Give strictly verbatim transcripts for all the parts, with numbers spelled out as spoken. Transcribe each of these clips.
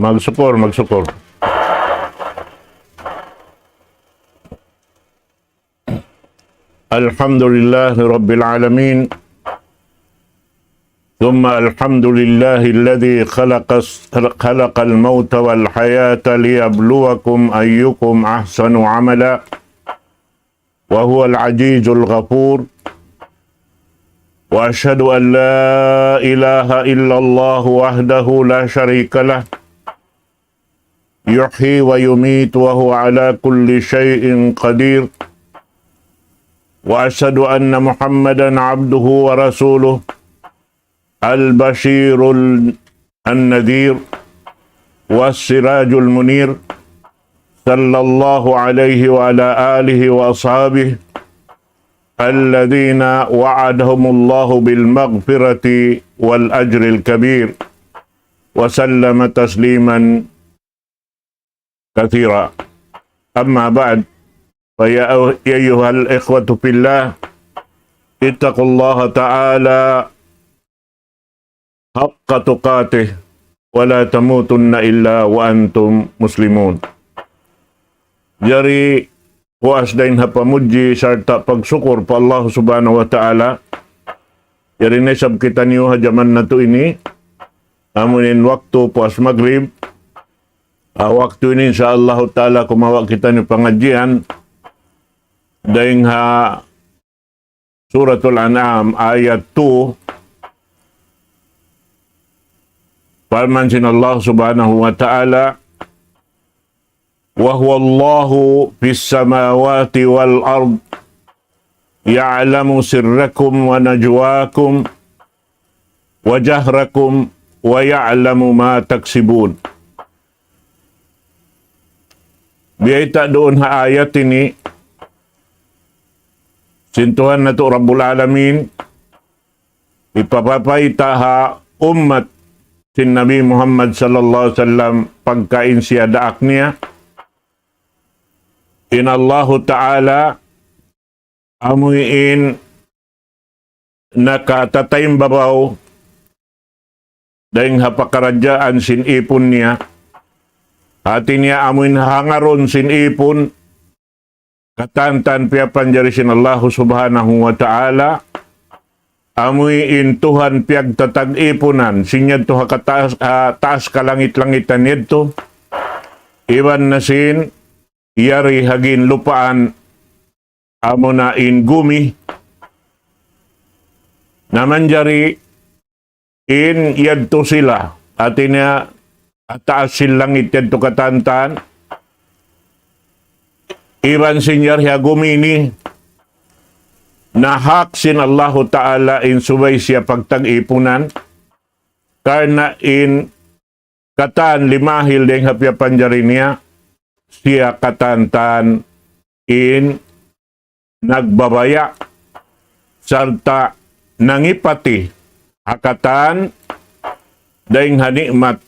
Magsukur, magsukur. الحمد لله رب العالمين. ثم الحمد لله الذي خلق، خلق الموت والحياة ليبلوكم أيكم أحسن عملا، وهو العزيز الغفور. وأشهد أن لا إله إلا الله وحده لا شريك له، يحيي ويميت وهو على كل شيء قدير. وأشهد أن محمدا عبده ورسوله، البشير ال-، النذير، والسراج المنير، صلى الله عليه وعلى آله وأصحابه الذين وعدهم الله بالمغفرة والأجر الكبير، وسلم تسليما كثيرا. أما بعد، فيا أيها الإخوة في الله، اتقوا الله تعالى حق تقاته ولا تموتن إلا وأنتم مسلمون. Jari, puas dayn ha pamudji sarta' pagsukur pa Allah Subhanahu wa Ta'ala. Jari, naisab kitaniyu ha jaman natu' ini, amuin waktu puas magrib, ah, waktu ini, insya Allah Ta'ala, kumawa' kitaniyu pangadjian dayn ha Suratul An'am, ayat two, parman sin Allah Subhanahu wa Ta'ala, وهو الله في السماوات والأرض يعلم سركم ونجواكم وجهركم ويعلم ما تكسبون. Biyayta' duun ha ayat ini, sin Tuhan natu' Rabbul Alamin, hipapapayta' ha ummat sin Nabi Muhammad sallallahu alayhi wasallam pagka in siya daak niya, in Allahu Ta'ala amuin nakatataymbabaw dayn ha pakaradjaan sin ipun niya. Hati niya amuin hangarun sin ipun, katantan piyapanjari sin Allahu Subhanahu wa Ta'ala, amuin Tuhan piyagtatag-ipunan, sin yadtu ha kataas, ha taas kalangit-langitan yadtu, iban na sin yari ha ginlupaan, amuna in gumi, na manjari in yadtu sila, hati niya, ha taas sin langit yadtu katantan, iban sin yari ha gumi ini, na hak sin Allahu Ta'ala in subay siya pagtag-ipunan, karna' in katan limahil dayn ha piyapanjari niya, siya katantan in nagbabaya' sarta' nangipati ha katan dayn ha ni'mat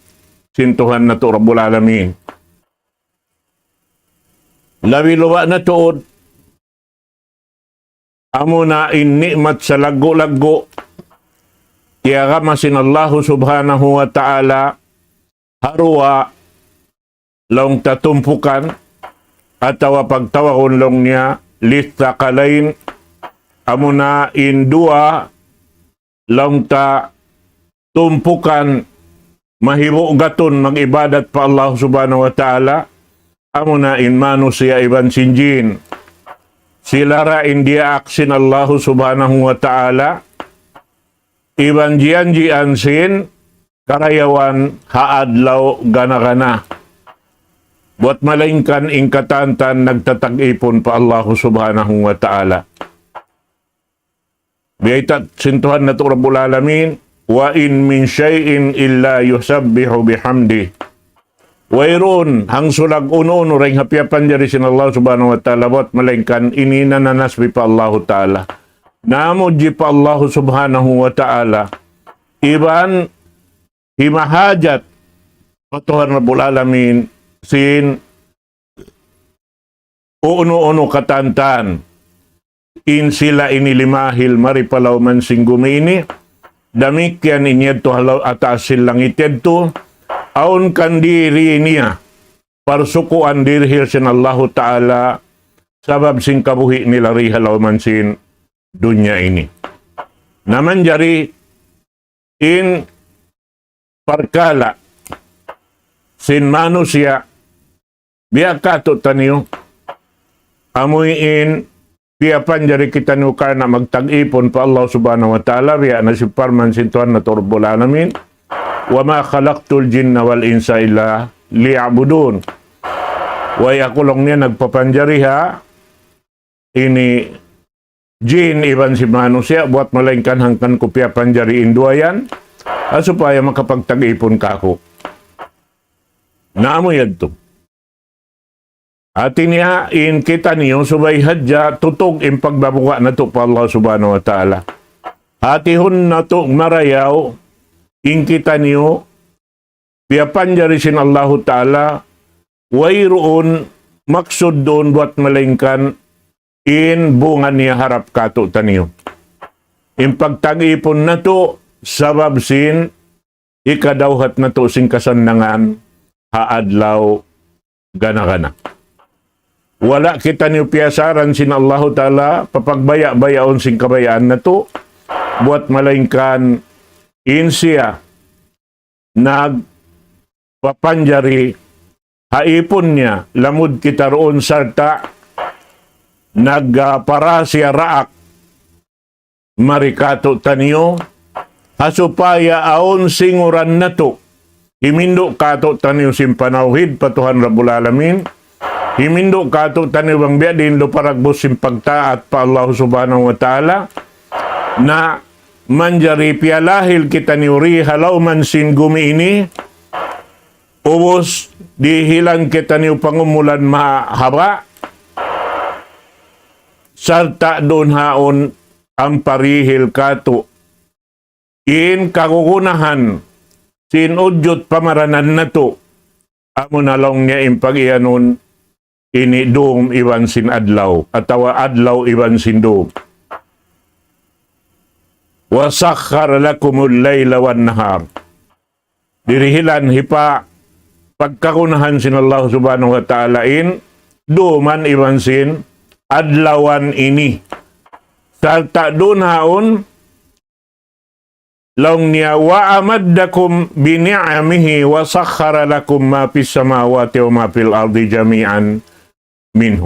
sin Tuhan natu' Rabbul Alamin. Labi luba' na tuud, amuna in ni'mat salaggu'-laggu' tiyagama sin Allahu Subhanahu wa Ta'ala ha duwa laung ta tumpukan, atawa pagtawagun laung niya للثقلين, amuna in duwa laung ta tumpukan mahibugatun mag-ibadat pa Allah Subhanahu wa Ta'ala, amuna in manusiya' iban sin jin. Sila ra in diyaak sin Allah Subhanahu wa Ta'ala, iban jiyanjian sin karayawan ha adlaw gana-gana. Buwat malaingkan in katantan nagtatag-ipun pa Allah Subhanahu wa Ta'ala. Biyayta' sin Tuhan natu' Rabbul Alamin, وإن من شيء إلا يسبح بحمده. Wayruun hangsulag unu-unu dayn ha piyapanjari sin Allah Subhanahu wa Ta'ala, buwat malaingkan ini nananasbih pa Allahu Ta'ala. Namudji pa Allahu Subhanahu wa Ta'ala. Iban himahajat pa Tuhan Rabbul Alamin sin unu-unu katantan. In sila ini limahil mari pa lawm sin gumi ini. Damikkiyan in yadtu ha law-, ha taas sin langit yadtu. awn kan diri niya parsukuan dihil sin Allahu Ta'ala, sabab sin kabuhi' nila dii ha lawm sin dunya ini. Na manjari in parkala' sin manusiya', biya' katu'taniyu, amuin piyapanjari kitaniyu karna' magta'at pa Allah Subhanahu wa Ta'ala, biya' na sin parman sin Tuhan natu' Rabbul Alamin, وما خلقت الجن والإنس إلا ليعبدون. Way aku laung niya nagpapanjari ha ini jin iban sin manusiya' buwat malaingkan hangkan ku piyapanjari in duwa yan, ha supaya makapagta'at kāku'. Na amu yadtu. Hati niya in kitaniyu subay hadja tutug in pagbabuga' natu' pa Allah Subhanahu wa Ta'ala. Hatihun natu' marayaw in kitaniyu piyapanjari sin Allahu Ta'ala, wayruun maksud duun buwat malaingkan in bunga niya harap katu'taniyu. In pagta'at natu' sabab sin hikadawhat natu' sin kasannangan ha adlaw gana-gana. Wala' kitaniyu piyasaran sin Allahu Ta'ala, papagbaya'-bayaun sin kabayaan natu', buwat malaingkan in siya nagpapanjari ha īpun niya, lamud kita duun sarta' nagpara siya daak mari katu'taniyu, ha supaya awn singuran natu', himindu' katu'taniyu sin panawhid pa Tuhan Rabbul Alamin, himindu' katu'taniyu bang biya' diin lupa dagbus sin pagtaat pa Allah Subhanahu wa Ta'ala, na manjari piyalahil kitaniyu dii ha lawm sin gumi ini, ubus dihilan kitaniyu pangumulan mahaba', sarta' duun ha yaun ampa dihil katu' in kagunahan sin ujud pamaranan natu', amuna laung niya in pag-iyanun ini dum iban sin adlaw, atawa adlaw iban sin dum. وسخر لكم الليل والنهار. Dihilan hipa pagkagunahan sin Allah Subhanahu wa Ta'ala in duman iban sin adlawan ini. Sarta' duun ha yaun laung niya, وأمدكم بنعمه وسخر لكم ما في السماوات وما في الأرض جميعا منه.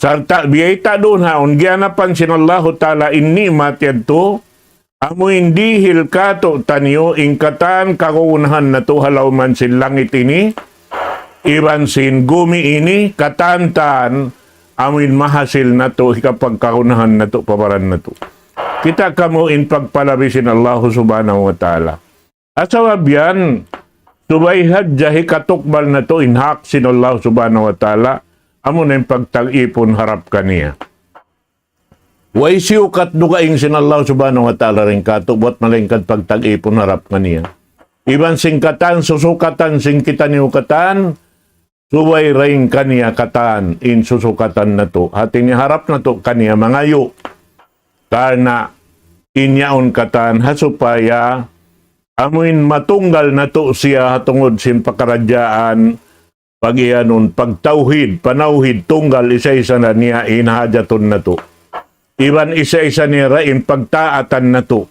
Sarta' biyayta' duun ha yaun giyanapan sin Allahu Ta'ala in ni'mat yadtu, amuin dihil katu'taniyu in katan kagunahan natu' ha lawm sin langit ini, iban sin gumi ini, katan-katan amuin mahasil natu', hikapagkagunahan natu', pa baran natu'. Kita' kamu in pagpalabi sin Allahu Subhanahu wa Ta'ala. Sabab yan, subay hadja hikatukbal natu' in hak sin Allah Subhanahu wa Ta'ala, amuna in pagta'at harap kaniya. Way siyukat dugaing sin Allah Subhanahu wa Ta'ala dayn katu' buwat malaingkan pagta'at harap kaniya. Iban sin katan susukatan sin kitaniyu katan, subay dayn kaniya katan in susukatan natu'. Hati niya harap natu' kaniya mangayu'. Karna' in yaun katan ha supaya amuin matunggal natu' siya ha tungud sin pakaradjaan, pag-iyanun, pagtawhid, panawhid, tunggal isa-isa na niya in hajatun natu'. Iban isa-isa niya da in pagtaatan natu'.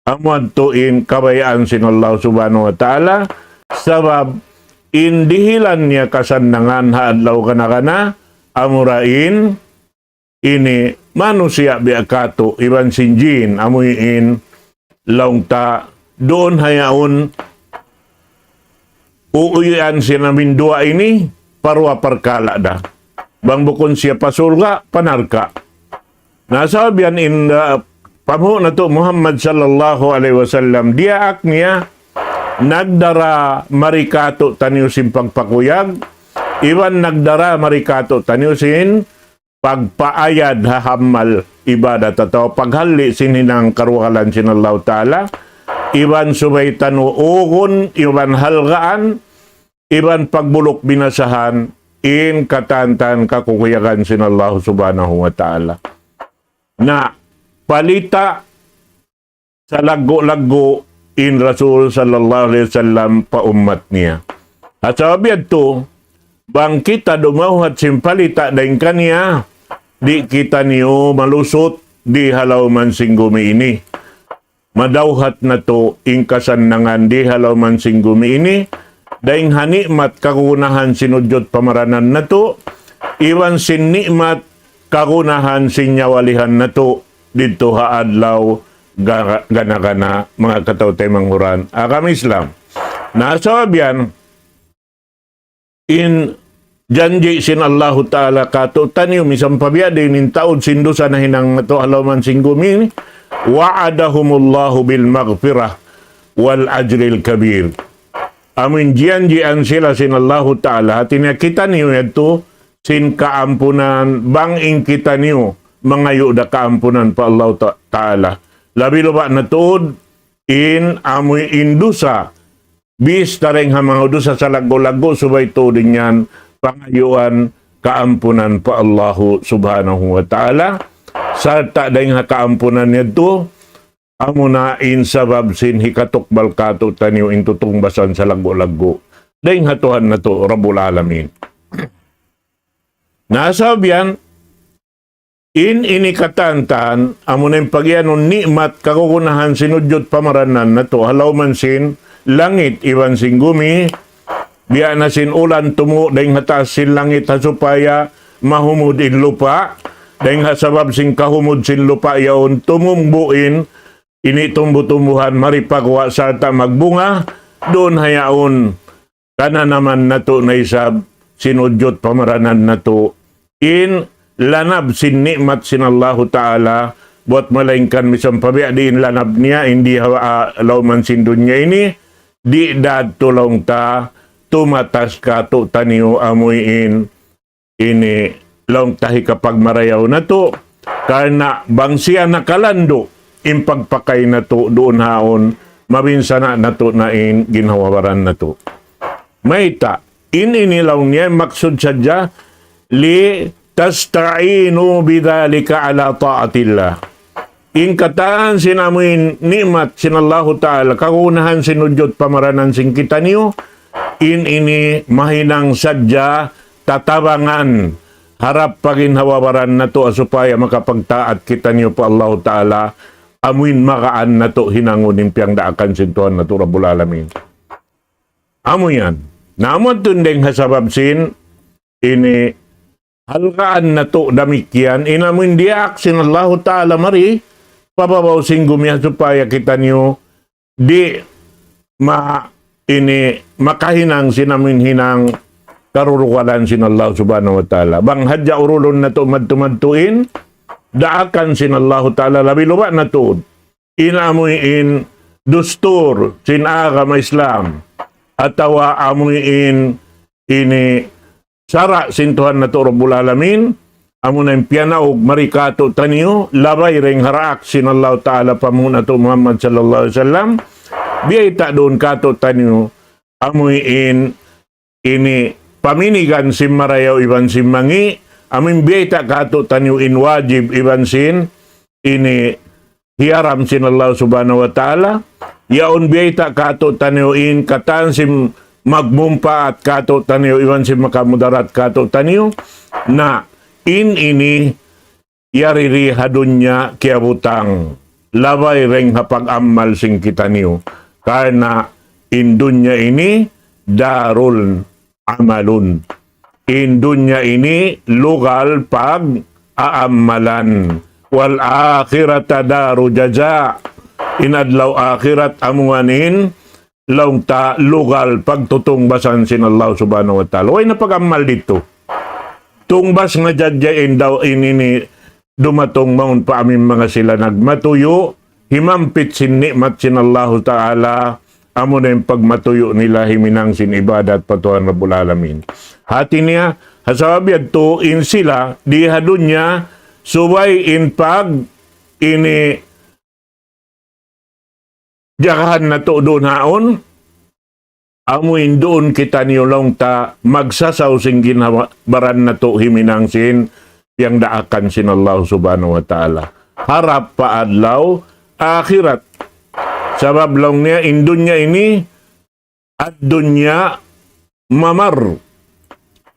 Amu yadtu in kabayaan sin Allah Subhanahu wa Ta'ala, sabab in dihilan niya kasannangan ha adlaw gana-gana, amura in ini manusiya' biya' katu', iban sin jin, amuin laung ta duun ha yaun, uuyuan sin amuin duwa ini, pa duwa parkala' da. Bang bukun siya pa surga', pa narka'. Na sabab yan in, uh, panghu' natu' Muhammad sallallahu alayhi wasallam, diyaak niya, nagdara mari katu'taniyu sin pagpakuyag, iban nagdara mari katu'taniyu sin pagpaayad ha amal ibadat atawa paghalli' sin hinang karugalan sin Allahu Ta'ala, iban subay tanu ugun, iban halgaan, iban pagbuluk binasahan, in katan-katan kakukuyagan sin Allah Subhanahu wa Ta'ala. Na, palita' salaggu'-laggu' in Rasul sallallahu alayhi wasallam pa ummat niya. Ha sabab yadtu, bang kita dumawhat sin palita' dayn kaniya, di' kitaniyu malusut di ha lawm sin gumi ini. Madawhat natu' in kasannangan di ha lawm sin gumi ini, dayn ha ni'mat kagunahan sin ujud pamaranan natu', iban sin ni'mat kagunahan sin nyawalihan natu', didtu ha adlaw ga-, gana-gana, manga kataw-taymanghuran agama Islam. Na sabab yan, in janji' sin Allahu Ta'ala kātu'niyu, misan pa biya' diin in taud sin dusa nahinang natu' ha lawm sin gumi ini, وعدهم الله بالمغفرة والأجر الكبير. Amu in jiyanjian sila sin Allahu Ta'ala, hāti niya kitaniyu yadtu sin kaampunan, bang in kitaniyu mangayu' da kaampunan pa Allahu Ta-, Ta'ala. Labi-labi na tuud in amu in dusa, bis dayn ha manga dusa salaggu'-laggu', subay tuud in yan pangayuan kaampunan pa Allahu Subhanahu wa Ta'ala. Sarta' dayn ha kaampunan yadtu, amuna in sabab sin hikatukbal kātu'niyu in tutungbasan salaggu'-laggu' dayn ha Tuhan natu' Rabbul Alamin. Na sabab yan, in ini katan-katan, amuna in pagiyanun ni'mat kagunahan sin ujud pamaranan natu', ha lawm sin langit iban sin gumi, biya' na sin ulan tumu' dayn ha taas sin langit ha supaya mahumud in lupa', dayn ha sabab sin kahumud sin lupa' yaun tumumbu in ini tumbu-tumbuhan mari paguwa' sarta' magbunga, duun ha yaun tananaman natu' na isab sin ujud pamaranan natu'. In lanab sin ni'mat sin Allahu Ta'ala, buwat malaingkan misan pa biya' diin in lanab niya, in di ha, ah, lawm sin dunya ini, di' da tuud laung ta tumatas kātu'niyu amu in ini laung ta hikapagmarayaw natu', karna' bang siya nakalandu' in pagpakay natu' duun ha yaun, mabinsana' natu' na in ginhawa-baran natu'. Mayta', in ini laung niya maksud sadja, لتستعينوا بذلك على طاعة الله. In katan sin amu in ni'mat sin Allahu Ta'ala, kagunahan sin ujud pamaranan sin kitaniyu, in ini mahinang sadja tatabangan harap pa ginhawa-baran natu' supaya makapagtaat kitaniyu pa Allahu Ta'ala, amu in magaan natu' hinangun in piyangdaakan sin Tuhan natu' Rabbul Alamin. Amu yan. Na amu tuud dayn ha sabab sin ini halgaan natu' damikkiyan, in amu in diyaak sin Allahu Ta'ala mari pa babaw sin gumi ha supaya kitaniyu di' ma-, ini makahinang sin amu in hinang karurugalan sin Allah Subhanahu wa Ta'ala. Bang hadja urulun natu' madtu-madtu in daakan sin Allahu Ta'ala, labi-labi na tuud in amu in dustur sin agama Islam, atawa amu in ini sara' sin Tuhan natu' Rabbul Alamin, amuna in piyanaug mari kātu'niyu, labay dayn ha daak sin Allah Ta'ala pa Panghu' natu' Muhammad sallallahu alayhi wasallam, biyayta' duun kātu'niyu, amu in ini paminigan sin marayaw iban sin mangi', amu in biyayta' kātu'niyu in wajib iban sin ini hiyaram sin Allah Subhanahu wa Ta'ala, yaun biyayta' kātu'niyu in katan sin magmumpaat kātu'niyu iban sin makamudarat kātu'niyu, na in ini yari di ha dunya kiyabutang, labay dayn ha pag-amal sin kitaniyu. Karna' in dunya ini darul amalun. In dunya ini lugal pag-aamalan. والآخرة دار جزاء. In adlaw akhirat amu yan in laung ta lugal pagtutungbasan sin Allah Subhanahu wa Ta'ala. Way na pag-amal didtu. Tungbas na sadja in daw in ini dumatung mawn pa amu in manga sila nagmatuyu', himampit sin ni'mat sin Allahu Ta'ala, amuna in pagmatuyu' nila himinang sin ibadat pa Tuhan Rabbul Alamin. Hāti niya, ha sabab yadtu in sila, di ha dunya, subay in pag ini jagahan natu' duun ha yaun, amu in duun kitaniyu laung ta magsasaw sin ginhawa-baran natu' himinang sin piyangdaakan sin Allah Subhanahu wa Ta'ala. Harap pa adlaw akhirat. Sabab laung niya in dunya ini, الدنيا ممر.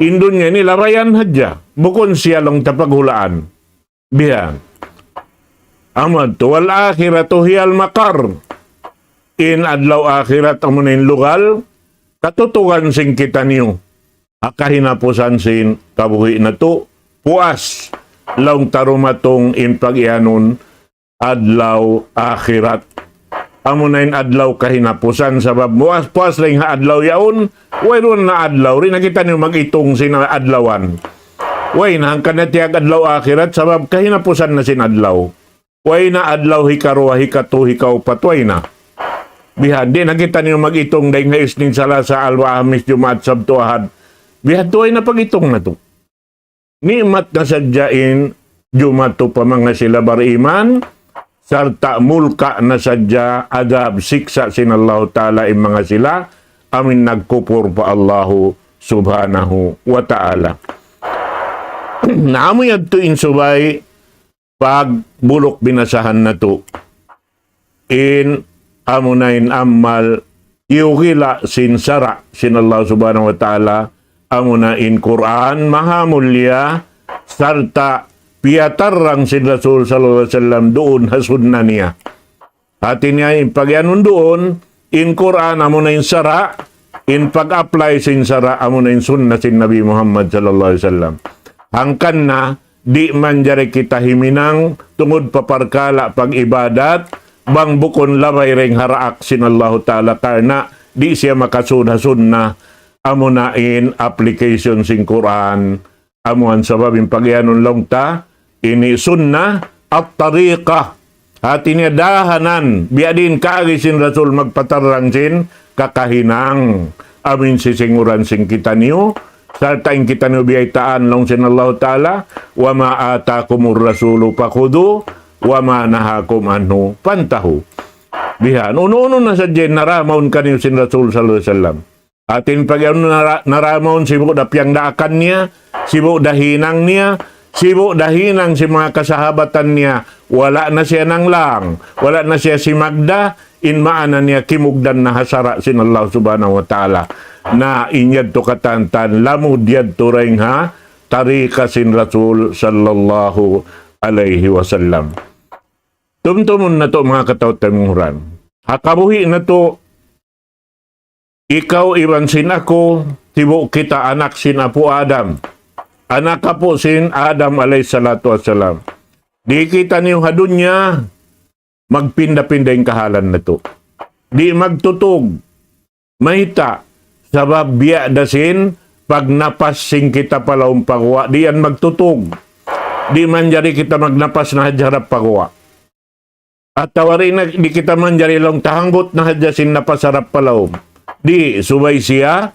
In dunya ini labayan hadja. Bukun siya laung ta paghulaan. Biya' yan. Amu yadtu, والآخرة هي المقر. In adlaw akhirat amuna in lugal, katutugan sin kitaniyu. Ha kahinapusan sin kabuhi' natu', puas laung ta dumatung in pag-iyanun adlaw akhirat. Amuna in adlaw kahinapusan, sabab puas-puas dayn ha adlaw yaun, wayruun na adlaw, di' na kitaniyu mag-itung sin adlawan. Way na hangkan na tiyag adlaw akhirat, sabab kahinapusan na sin adlaw. Way na adlaw hikaruwa, hikatu, hikaupat, way na. Bihan, di' na kitaniyu mag-itung dayn ha Isnin, Salasa, Arba', Hamis, Jumaat, Sabtu, Ahad. Bihan, way na pag-itung natu'. Ni'mat na sadja in jumatu pa manga sila bariman, sarta' mulka' na sadja adab, siksa' sin Allahu Ta'ala in manga sila, amuin nagkupur pa Allahu Subhanahu wa Ta'ala. Na amu yadtu in subay pagbuluk binasahan natu'. In amuna in amal, iyugila' sin sara' sin Allah Subhanahu wa Ta'ala, amuna in Qur'an, maha mulia, sarta' piyatarrang sin Rasul sallallahu alayhi wasallam duun ha sunna niya. Hati niya in pag-iyanun duun, in Qur'an amuna in sara', in pag-apply sin sara' amuna in sunna sin Nabi Muhammad sallallahu alayhi wasallam. Hangkan na, di' manjari kita himinang tungud pa parkala' pag-ibadat, bang bukun labay dayn ha daak sin Allahu Ta'ala karna' di' siya makasud ha sunna, amuna in application sin Qur'an, amuan sabab in pag-iyanun laung ta, ini sunna at-tariqa. Hati niya dahanan, biya' diin kaagi sin Rasul magpatarrang sin kakahinang. Amuin sisinguran sin kitaniyu, sarta' in kitaniyu biyaytaan laung sin Allahu Ta'ala, وما آتاكم الرسول فخذوه وما نهاكم عنه فانتهوا. Bihan, unu-unu na sadja in naramaun kaniyu sin Rasul sallallahu alayhi wasallam. Hati in pag-iyanun nara-, naramaun sibu' da piyangdaakan niya, sibu' da hinang niya, sibu' da hinang sin manga kasahabatan niya, wala' na siya nanglang, wala' na siya simagda, in maana niya kimugdan na ha sara' sin Allah Subhanahu wa Ta'ala. Na in yadtu katantan, lamud yadtu dayn ha tariqa sin Rasul sallallahu alayhi wasallam. Tumtumun natu' manga kataw-taymanghuran. Ha kabuhi' natu', ikaw iban sin aku, sibu' kita anak sin Apu' Adam. Anak apu' sin Adam alayhi salatu wassalam. Di' kitaniyu ha dunya, magpinda-pinda in kahalan natu'. Di' magtutug. Mayta', sabab biya' da sin pagnapas sin kita pa lawm pa guwa', di' yan magtutug. Di' manjari kita magnapas na hadja harap pa guwa'. Atawa di' na, di' kita manjari laung ta hanggut na hadja sin napas harap pa lawm. Di', subay siya,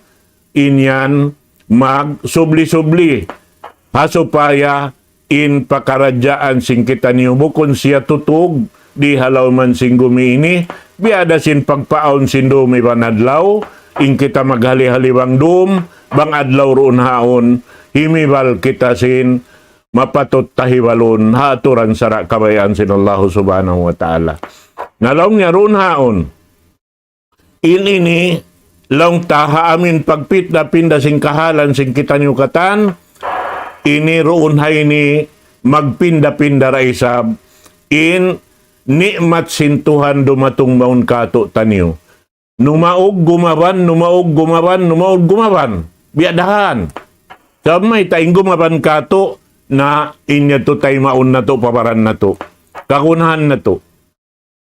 in yan magsubli-subli. Ha supaya in pakaradjaan sin kitaniyu bukun siya tutug di ha lawman sin gumi ini, biya' da sin pagpaawn sin dum iban adlaw, in kita maghali-hali bang dum, bang adlaw duun haun, himibal kita sin mapatut ta hibalun ha aturan sara' kabayaan sin Allahu Subhanahu wa Ta'ala. Na laung niya duun haun, in ini, laung ta ha amin pagpinda-pinda sin kahalan sin kitaniyu katan, ini duun ha ini magpinda-pinda da isab in ni'mat sin Tuhan dumatung mawn kātu'niyu. Numaug gumaban, numaug gumaban, numaug gumaban. Biya' dahan. Sa' mayta' in gumaban kātu' na in yadtu taymaun natu' pa baran natu'. Kagunahan natu'.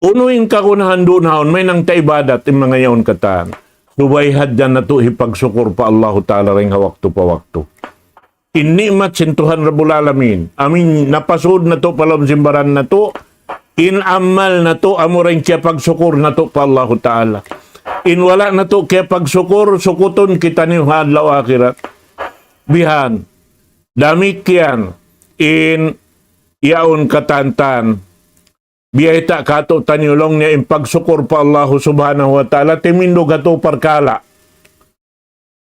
Unu in kagunahan duun haun, mahinang ta ibadat in manga yaun katan. Subay hadja natu' hipagsukur pa Allahu Ta'ala dayn ha waktu pa waktu. In ni'mat sin Tuhan Rabbul Alamin. Amin napasud natu' pa lawm sin baran natu'. In amal natu' amura in kiyapagsukur natu' pa Allahu Ta'ala. In wala' natu' kiyapagsukur, sukutun kitaniyu ha adlaw akhirat. Bihan. Damikkiyan in yaun katantan. Biyayta' kātu'niyu laung niya in pagsukur pa Allahu Subhanahu wa Ta'ala, timindug ha tū parkala'.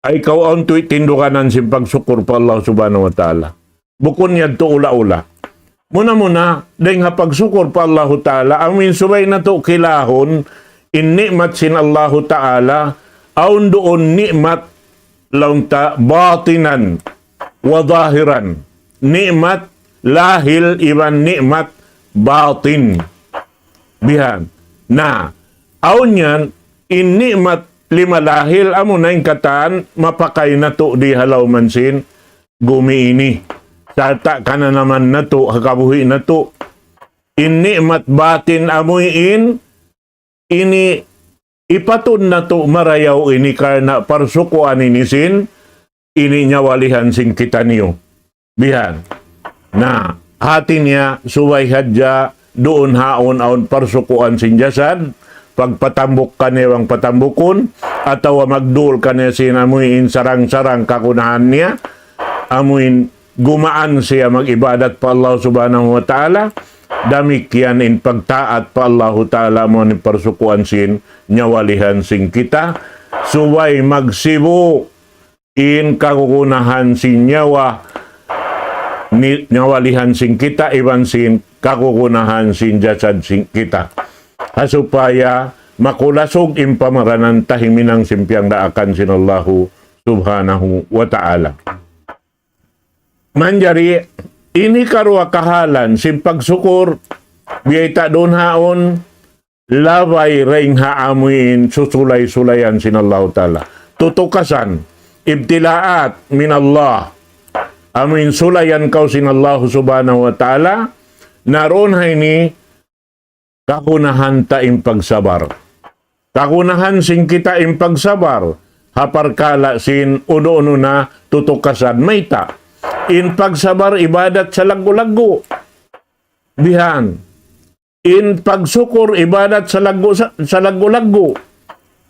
Ay kaw awn tuud tinduganan sin pagsukur pa Allahu Subhanahu wa Ta'ala. Bukun yadtu ula-ula. Muna-muna, dayn ha pagsukur pa Allahu Ta'ala, amuin subay natu' kilahun, In ni'mat sin Allahu Ta'ala, awn duun ni'mat laung ta batinan wa zahiran. Ni'mat lahil iban ni'mat batin. Bihan. Na, awn yan, in ni'mat lima lahil, amuna in katan, mapakay natu' di ha lawm sin gumi ini. Sarta' kananaman natu', ha kabuhi' natu'. In ni'mat batin amuin, ini ipatun natu' marayaw ini karna' parsukuan ini sin, ini nyawalihan sin kitaniyu. Bihan. Na, hati niya, subay hadja duun haun awn parsukuan sin jasad, pagpatambuk kaniya bang patambukun, atawa magdul kaniya sin amuin sarang-sarang kagunahan niya, amuin gumaan siya mag-ibadat pa Allah Subhanahu wa Ta'ala, damikkiyan in pagtaat pa Allahu Ta'ala amuin parsukuan sin nyawalihan sin kita, subay magsibu' in kagunahan sin nyawa, ni, nyawalihan sin kita, iban sin kagunahan sin jasad sin kita. Ha supaya makulasug in pamaranan ta himinang sin piyangdaakan sin Allahu Subhanahu wa Ta'ala. Manjari, ini karuwa kahalan sin pagsukur, biyayta' duun haun, labay dayn ha amuin susulay-sulayan sin Allahu Ta'ala. Tutukasan, ibtilaat min Allah. Amuin sulayan kaw sin Allahu Subhanahu wa Ta'ala, na duun ha ini, kagunahan ta in pagsabar. Kagunahan sin kita in pagsabar, ha parkala' sin unu-unu na tutukasan mayta'. In pagsabar ibadat salaggu'-laggu'. Bihan. In pagsukur ibadat salaggu', sa, salaggu'-laggu'.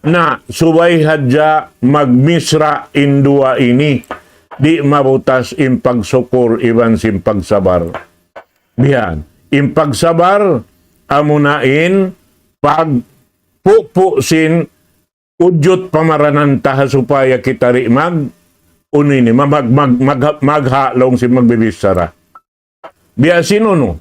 Na, subay hadja magmisra' in duwa ini. Di' mabutas in pagsukur iban sin pagsabar. Bihan. In pagsabar, amuna in pagpupu' sin ujut pamaranan ta ha supaya kita di' mag, unu ini, mag, mag, mag, mag, magha laung sin magbibichara. Biya' sin unu,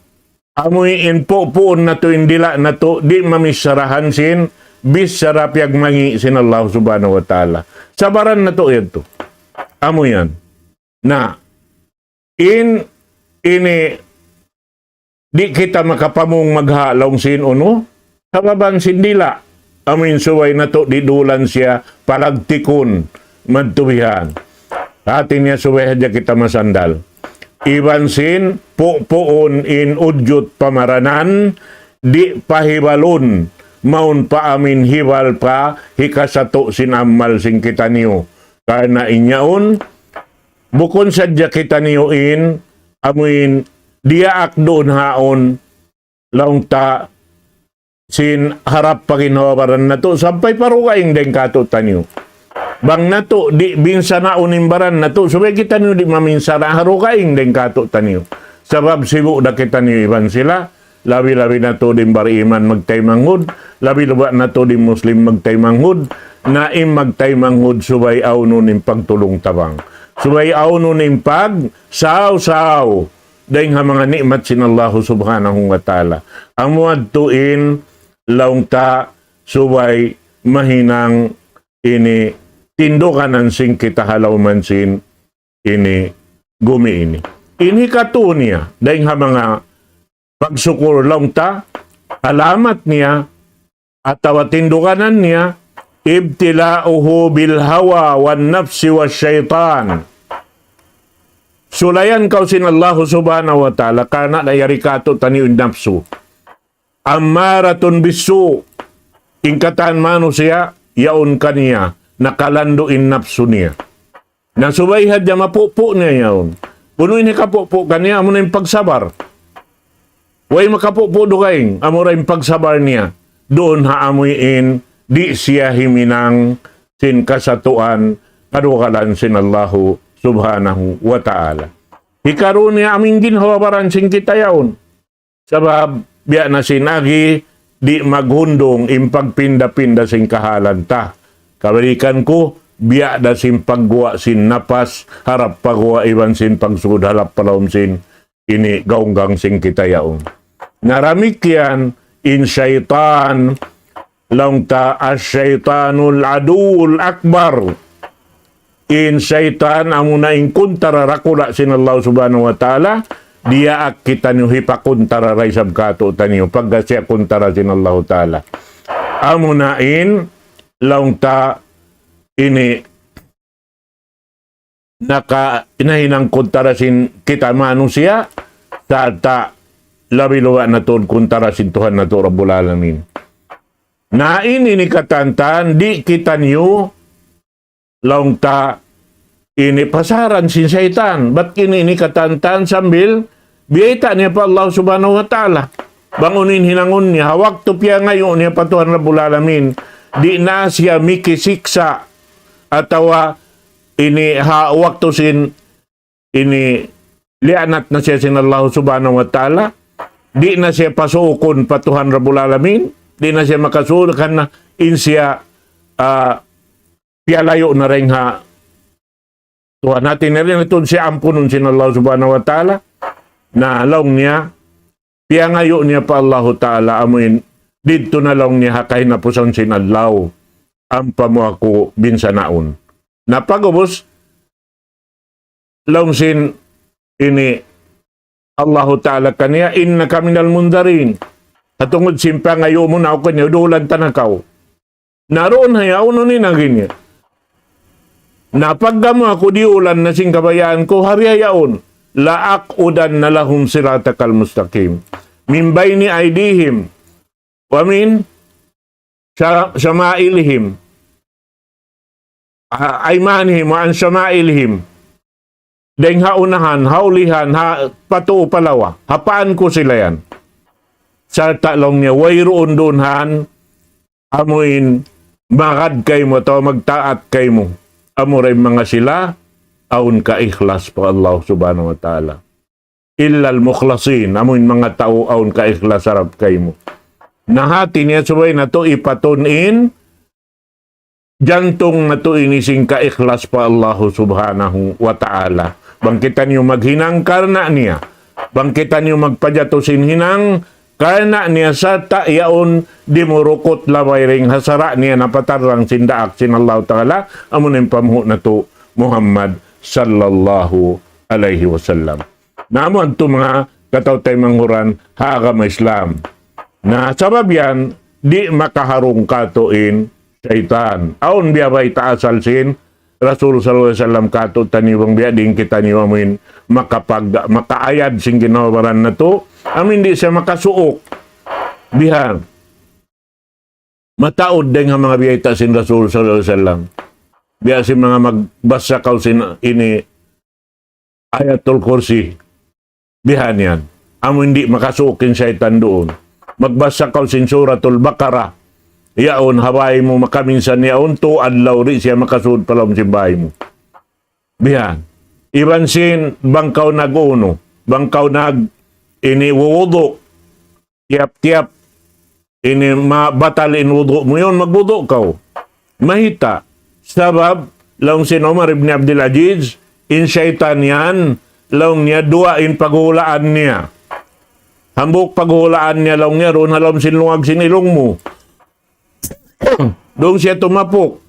amuin pupuun natu' in dila' natu', di' mamicharahan sin bichara piyagmangi' sin Allah Subhanahu wa Ta'ala. Sabaran natu' yadtu. Amu yan. Na, in, ini, di' kita makapamung magha laung sin unu, sabab sin dila', amuin subay natu' di' dulan siya palagtikun, madtu bihan. Hati niya subay hadja kita masandal. Iban sin pupuun in ujut pamaranan, di' pahibalun, mawn pa amuin hibal pa hikasatu' sin amal sin kitaniyu. Karna' in yaun, bukun sadja kitaniyu in, amuin diyaak duun haun, laung ta sin harap pa ginhawa-baran natu', sampay pa dugaing dayn kātu'niyu. Bang natu' di' binsanaun in baran natu', subay kitaniyu di' maminsana' ha dugaing dayn kātu'niyu. Sabab sibu' da kitaniyu iban sila, labi-labi natu' di' bariman magtaymanghud, labi-labi natu' di' Muslim magtaymanghud, na in magtaymanghud subay awnun in pagtulung-tabang. Subay awnun in pag, saw-saw. Dayn ha manga ni'mat sin Allahu Subhanahu wa Ta'ala. Amu yadtu in laung ta subay mahinang ini tinduganan sin kita ha lawm sin ini gumi ini. Ini katu' niya, dayn ha manga pagsukur laung ta, alamat niya, atawa tinduganan niya, ابتلاؤه بالهوى والنفس والشيطان. Sulayan kaw sin Allahu Subhanahu wa Ta'ala, karna' na yari kātu'niyu in napsu. أمارة بالسوء. In katan manusiya', yaun kaniya, nakalandu' in napsu niya. Na subay hadja mapupu' niya yaun. Unu in hikapupu' kaniya, amuna in pagsabar. Way makapupu' dugaing, amura in pagsabar niya. Duun ha amuin, di' siya himinang sin kasatuan, kadugalan sin Allahu Subhanahu wa Ta'ala. Hikaruun niya amuin ginhawa-baran sin kita yaun. Sabab, biya' na sin agi, di' maghundung in pagpinda-pinda sin kahalan ta. Kabalikan ku, biya' da sin pagguwa' sin napas, harap pa guwa' iban sin pagsud harap pa lawm sin ini gaunggang sin kita yaun. Na damikkiyan, in saytan, Laung ta, الشيطان العدو الأكبر. In saytan amuna in kuntara dakula' sin Allah Subhanahu wa Ta'ala, diyaak kitaniyu hipakuntara da isab kātu'niyu, pagga siya kuntara sin Allah Ta'ala. Amuna in, laung ta ini naka-, nahinang kuntara sin kita manusiya', sarta' labi-labi na tuud kuntara sin Tuhan natu' Rabbul Alamin. Na ini ini katantan, di' kitaniyu laung ta ini pasaran sin saytan. Bat ini ini katantan sambil biyayta' niya pa Allah Subhanahu wa Ta'ala. Bang unu in hinangun niya, ha waktu piyangayu' niya pa Tuhan Rabbul Alamin, di' na siya mikisiksa' atawa ini ha waktu sin ini liyaanat na siya sin Allah Subhanahu wa Ta'ala, di' na siya pasuukun pa Tuhan Rabbul Alamin, di' na siya makasuuk karna' in siya, ah, piyalayu' na dayn ha Tuhan. Hati niya dayn ha Tuhan siya ampunun sin Allah Subhanahu wa Ta'ala. Na laung niya, piyangayu' niya pa Allahu Ta'ala, amuin didtu na laung niya ha kahinapusan sin adlaw, ampa mu aku binsanaun. Na pag'ubus, laung sin ini Allahu Ta'ala kaniya, إنك من المنظرين. Ha tungud sin pangayu' mu na aku kaniya, dulan ta na kaw. Na duun ha yaun unu in agi niya. Na pagga mu aku diyulan na sin kabayaan ku, ha biya' yaun. لأقعدن لهم صراطك المستقيم من بين أيديهم ومن شا-، شمائلهم. Ah, أيمانهم وعن شمائلهم. Dayn ha unahan, ha ulihan, ha patuu pa lawa, ha paan ku sila yan. Sarta' laung niya, wayruun duun han, amuin magad kaymu atawa magtaat kaymu. Amura in manga sila, awn kaikhlas pa Allah Subhanahu wa Ta'ala. إلا المخلصين, amuin manga tau awn kaikhlas harap kaymu. Na hati niya subay natu' ipatun in, jantung natu' ini sin kaikhlas pa Allahu Subhanahu wa Ta'ala. Bang kitaniyu maghinang karna' niya. Bang kitaniyu magpajatu sin hinang karna' niya sarta' yaun dimurukut labay dayn ha sara' niya napatarrang sin daak sin Allahu Ta'ala, amu na in pamuhu' natu' Muhammad sallallahu alayhi wasallam. Na amu yadtu manga kataw-taymanghuran ha agama Islam. Na sabab yan, di' makaharung katu' in saytan. Awn biya' bayta' asal sin Rasul sallallahu alayhi wasallam katu'taniyu bang biya' diin kitaniyu amuin makapag-, makaayad sin ginhawa-baran natu'. Amuin di' siya makasuuk. Bihan. Mataud dayn ha manga biyayta' sin Rasul sallallahu alayhi wasallam. Biya' sin manga magbasa kaw sin ini Ayatul Kursi. Bihan yan. Amu in di' makasuuk in saytan duun. Magbasa kaw sin Suratul Baqarah. Yaun ha bāy mu makaminsan yaun, tū adlaw di' siya makasud pa lawm sin bāy mu. Bihan. Iban sin bang kaw nag-unu, bang kaw nag-, ini wudu'. Tiyap-tiyap ini mabatal in wudu' mu yaun, magwudu' kaw. Mayta'? Sabab, laung sin Umar ibn Abdul Aziz, in saytan yan, laung niya duwa in paghulaan niya. Hambuuk paghulaan niya, laung niya, duun ha lawm sin lungag sin ilung mu. Duun siya tumapuk.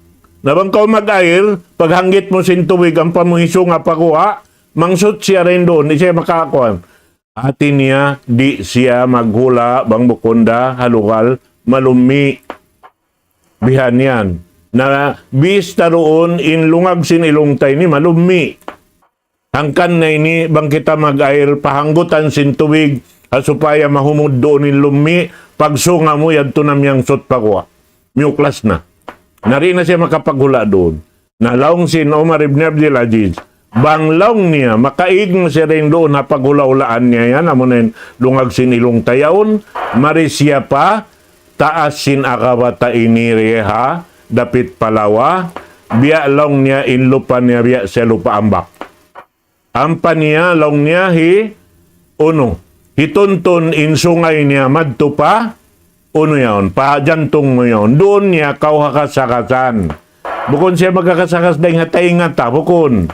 Na bang kaw mag-air, paghanggit mu sin tubig, ampa mu hisunga pa guwa', mangsut siya dayn duun, di' siya makakuan. Hati niya, di' siya maghula' bang bukun da ha lugal malummi'. Bihan yan. Na bista duun in lungag sin ilung ta ini malummi'. Hangkan na ini bang kita mag-air, pahanggutan sin tubig, ha supaya mahumud duun in lummi', pagsunga mu yadtu na miyangsut pa guwa'. Miyuklas na. Na di' na siya makapaghula' duun. Na laung sin Umar ibn Abdul Aziz, bang laung niya, makaig na siya dayn duun ha paghula'-hulaan niya yan, amu na in lungag sin ilung ta yaun, mari siya pa taas sin agama ta ini di ha, dapit pa lawa, biya' laung niya in lupa niya, biya' siya lupa ambak. Ampa niya, laung niya, hi-, unu, hituntun in sungay niya madtu pa, unu yaun, pa jantung mu yaun. Duun niya kaw hakasakasan. Bukun siya magkakasakas dayn ha tainga ta, bukun.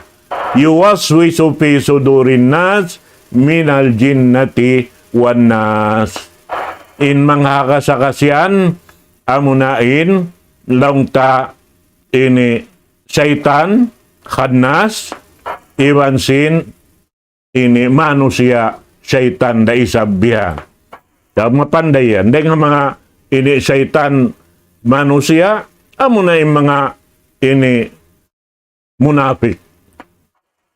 يوسوس في صدور الناس من الجنة والناس. In manghakasakas yan, amuna in, laung ta ini saytan, khannas, iban sin ini manusiya' saytan da isab biya'. Sa' mapanday yan. Dayn ha manga ini saytan manusiya', amuna in manga ini munapik.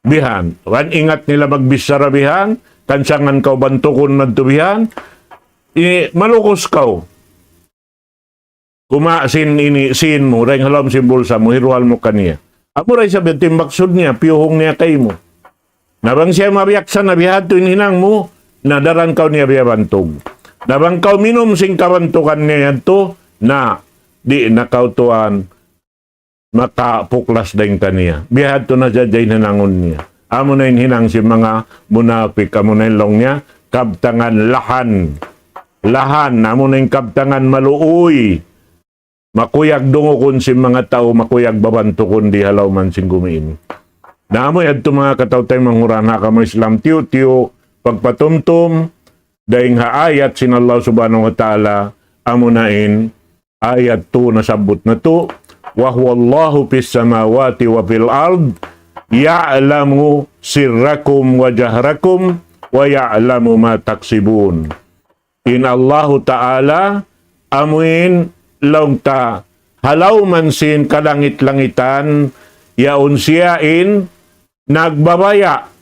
Bihan. Kan ingat nila magbichara bihan, kan sangkan kaw bantugun madtu bihan, ini malukus kaw. Kuma sin ini, sin mu, dayn ha lawm sin bulsa mu, hiruhal mu kaniya. Amura isab yadtu in maksud niya, piyuhung niya kaymu. Na bang siya mabiyaksa na bihadtu in hinang mu, na daran kaw niya biyabantug. Na bang kaw minum sin kabantugan niya yadtu, na di' na kaw tuwan makapuklas dayn kaniya. Bihadtu na sadja in hinangun niya. Amuna in hinang sin manga munapik, amuna in laung niya, kabtangan lahan. Lahan, amuna in kabtangan maluuy. Makuyag dungugun sin manga tau, makuyag babantugun di ha lawm sin gumi ini. Na amu yadtu manga kataw-taymanghuran ha agama Islam, tiyu'-tiyu' pagpatumtum, dayn ha ayat sin Allah Subhanahu wa Ta'ala, amuna in ayat tu nasabbut natu', وهو الله في السماوات وفي الأرض يعلم سركم وجهركم ويعلم ما تكسبون. In Allahu Ta'ala, amuin laung ta, ha lawm sin kalangit-langitan, yaun siya in nagbabaya'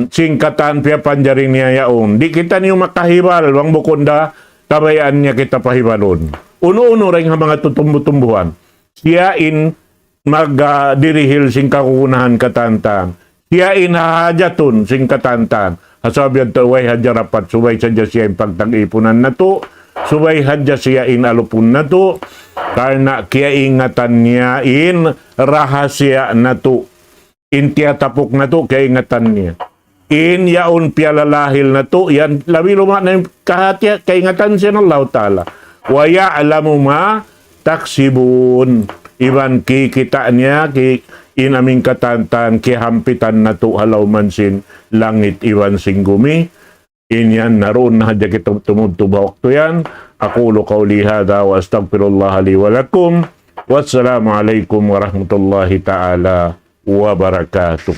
sin katan piyapanjari niya yaun. Di' kitaniyu makahibal, bang bukun da kabayaan niya kita pahibalun. Unu-unu dayn ha manga tutumbu-tumbuhan. Siya in mag, ah, dirihil sin kagunahan katantan. Siya in hahajatun sin katantan. Ha sabab yadtu way hadja dapat, subay sadja siya in pagtag-ipunan natu', subay hadja siya in alupun natu', karna' kiyaingatan niya in rahasiya natu'. In tiyatapuk natu' kaingatan niya. In yaun piyalalahil natu', yan labi luma' na in kahatihan, kaingatan sin Allahu Ta'ala. ويعلم ما تكسبون. Iban kikita' niya, ki-, in amin katantan, kiyahampitan natu' ha lawm sin langit iban sin gumi. In yan, naruun na hadja kita tumubtub ha waktu yan. أقول قولي هذا وأستغفر الله لي ولكم. والسلام عليكم ورحمة الله تعالى وبركاته.